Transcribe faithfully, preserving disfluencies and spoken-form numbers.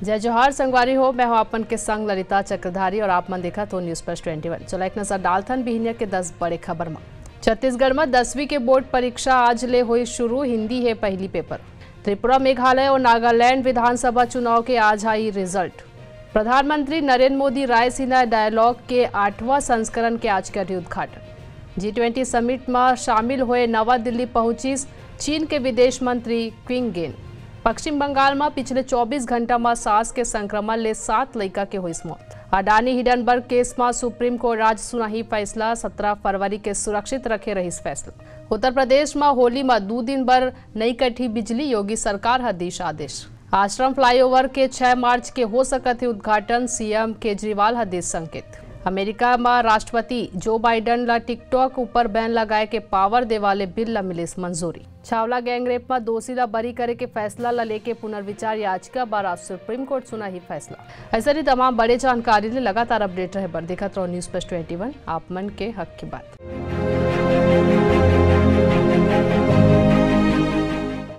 जय जोहार संगवारी हो, मैं हूं आप मन के संग ललिता चक्रधारी और आप मन देखत हो News Plus twenty one। चलो एक नजर डालथन बिहनिया के दस बड़े खबर म। छत्तीसगढ़ म दसवीं के बोर्ड परीक्षा आज ले होई शुरू, हिंदी हे पहली पेपर। त्रिपुरा, मेघालय और नागालैंड विधानसभा चुनाव के आज आई रिजल्ट। प्रधानमंत्री नरेंद्र मोदी रायसीना डायलॉग के आठवां संस्करण के आज करही उद्घाटन। जी ट्वेंटी समिट म शामिल होए नवा दिल्ली पहुंचिस चीन के विदेश मंत्री क्विंग गेन। पश्चिम बंगाल म पिछले चौबीस घंटा म सांस के संक्रमण ले सात लइका के होइस मौत। अडानी हिडनबर्ग केस म सुप्रीम कोर्ट आज सुनाही फैसला, सत्रह फरवरी के सुरक्षित रखे रहिस फैसला। उत्तर प्रदेश म होली म दू दिन बर नई कटही बिजली, योगी सरकार ह दिस आदेश। आश्रम फ्लाईओवर के छह मार्च के हो सकत हे उद्घाटन, सीएम केजरीवाल ह दिस संकेत। अमेरिका म राष्ट्रपति जो बाइडन ला TikTok ऊपर बैन लगाए के पावर देवाले बिल ला मिलिस मंजूरी। छावला गैंगरेप म दोषी ला बरी करे के फैसला ला लेके पुनर्विचार याचिका बर आज सुप्रीम कोर्ट सुनाही फैसला। ऐसे ही तमाम बड़े जानकारी ले लगातार अपडेट रहे बर देखत रहो News Plus twenty one, आप मन के हक की बात।